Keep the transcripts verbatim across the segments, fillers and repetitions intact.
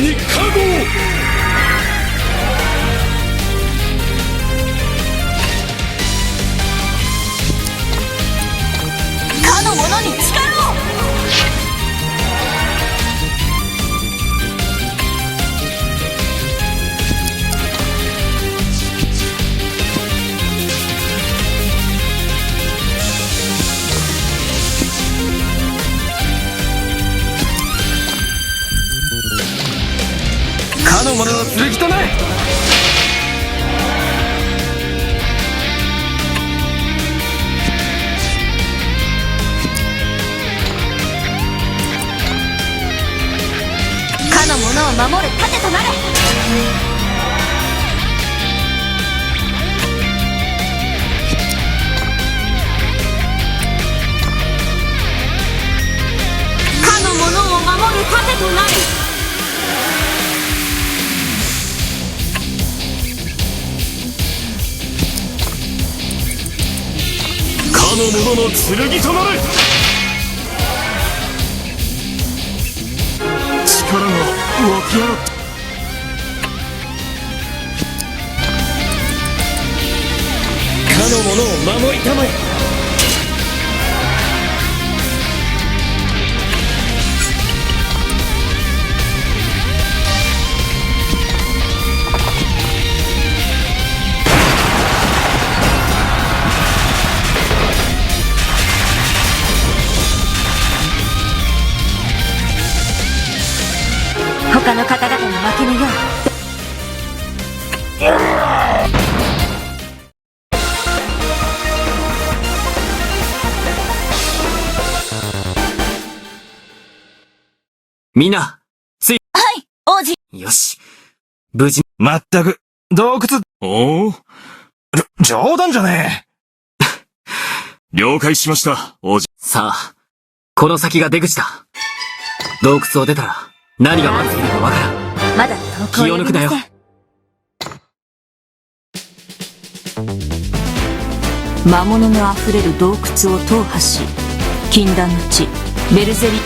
に加護を。かの者に力を。かの者の剣となれ。かの者を守る盾となれ。かの者を守る盾となれ。かの者の剣となれ。力が湧き上がった。かの者を守りたまえ。他の方々に負けぬよう。みんな、つい。はい、王子。よし。無事。まったく、洞窟。おお？冗談じゃねえ。了解しました、王子。さあ、この先が出口だ。洞窟を出たら、何が待っているかわからん。まだ遠くを及びません。気を抜くなよ。魔物のあふれる洞窟を踏破し、禁断の地、ベルゼリ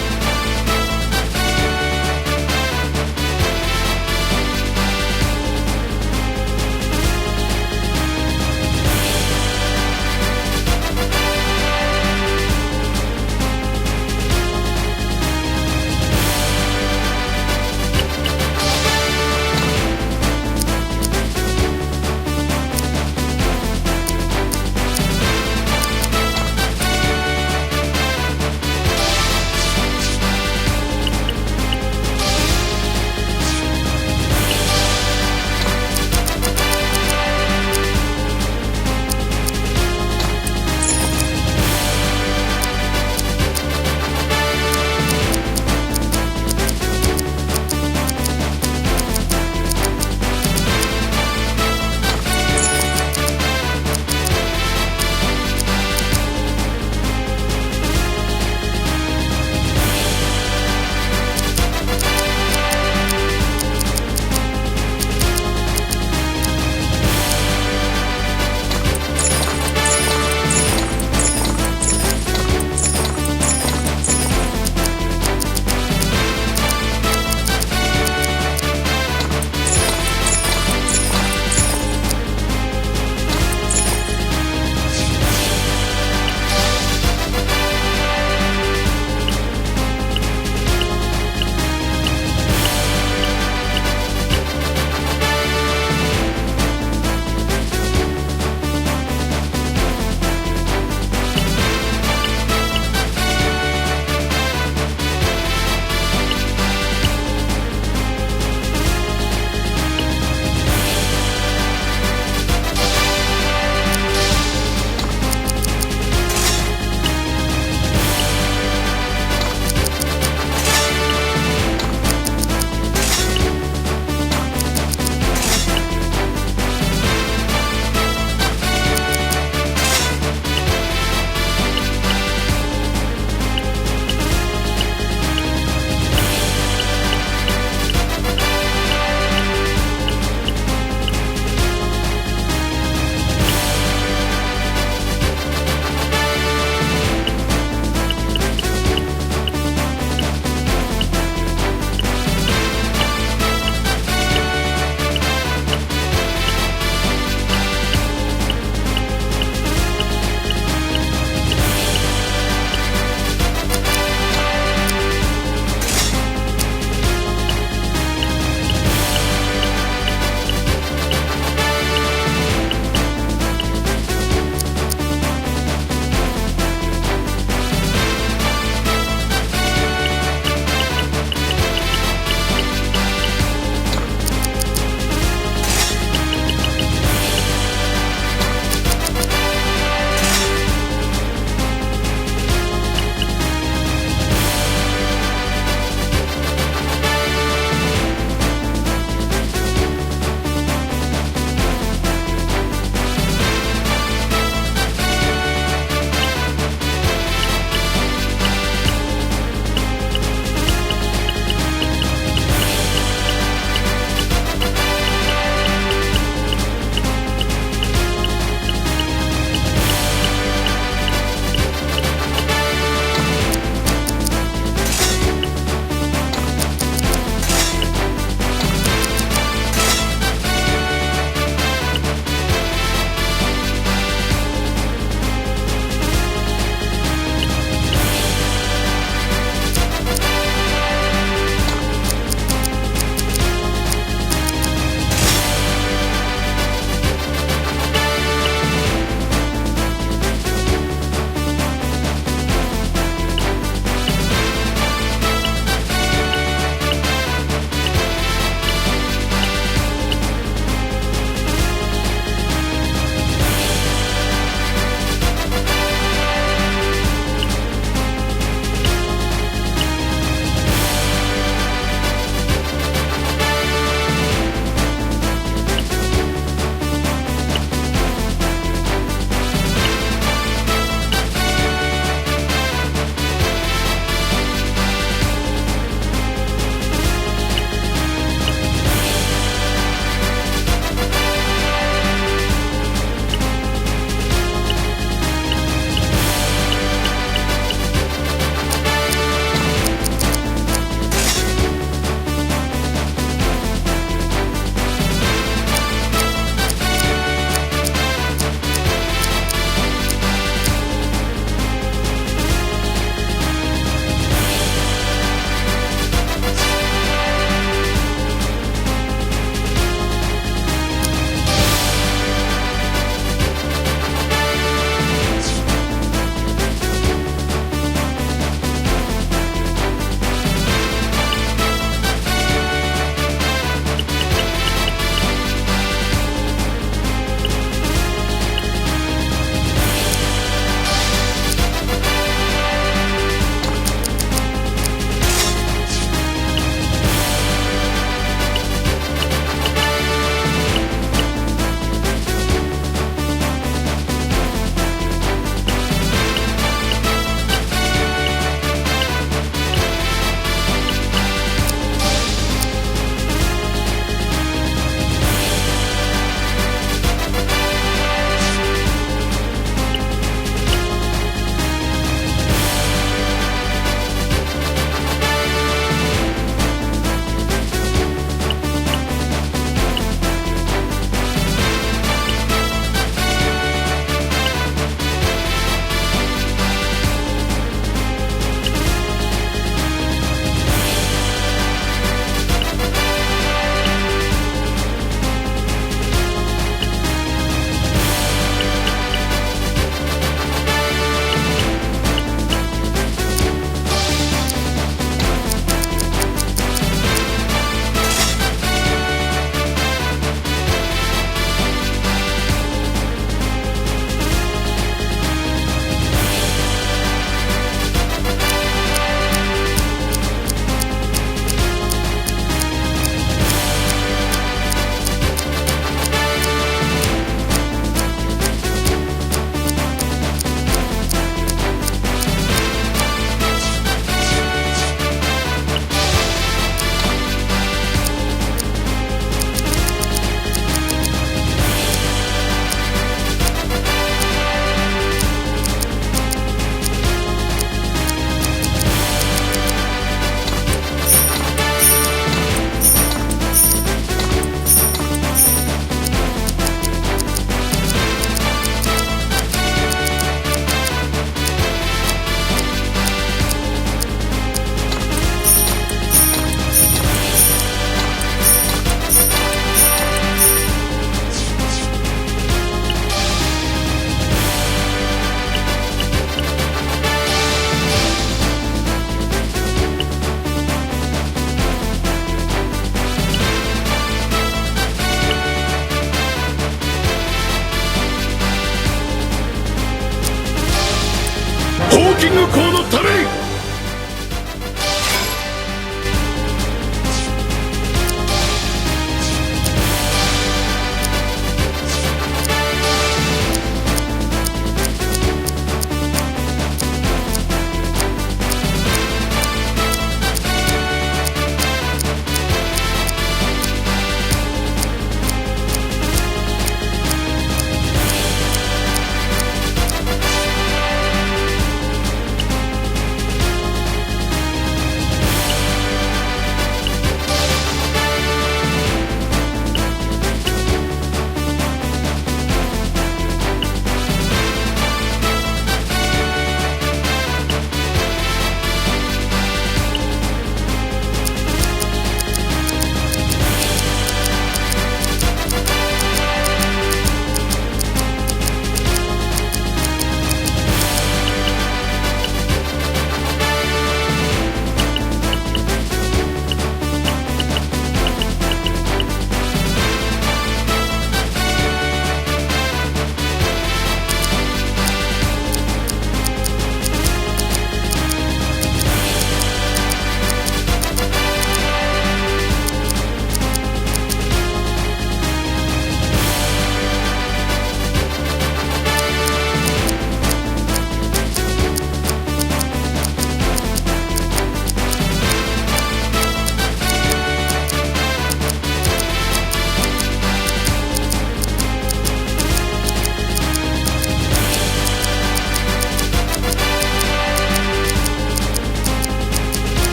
向こうのために。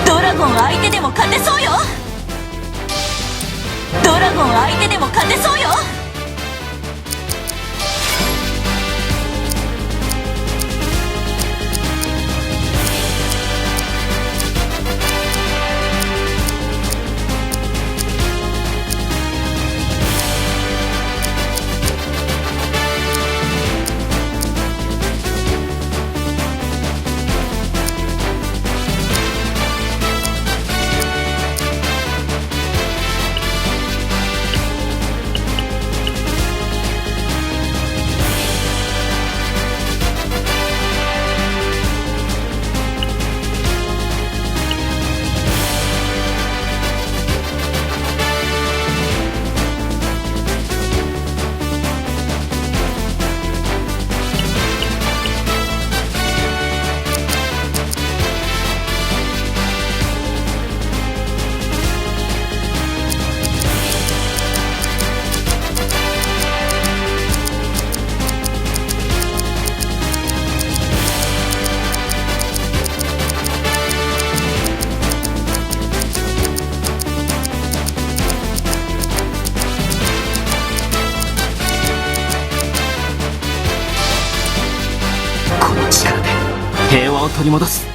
ドラゴン相手でも勝てそうよ。ドラゴン相手でも勝てそうよ。この力で平和を取り戻す。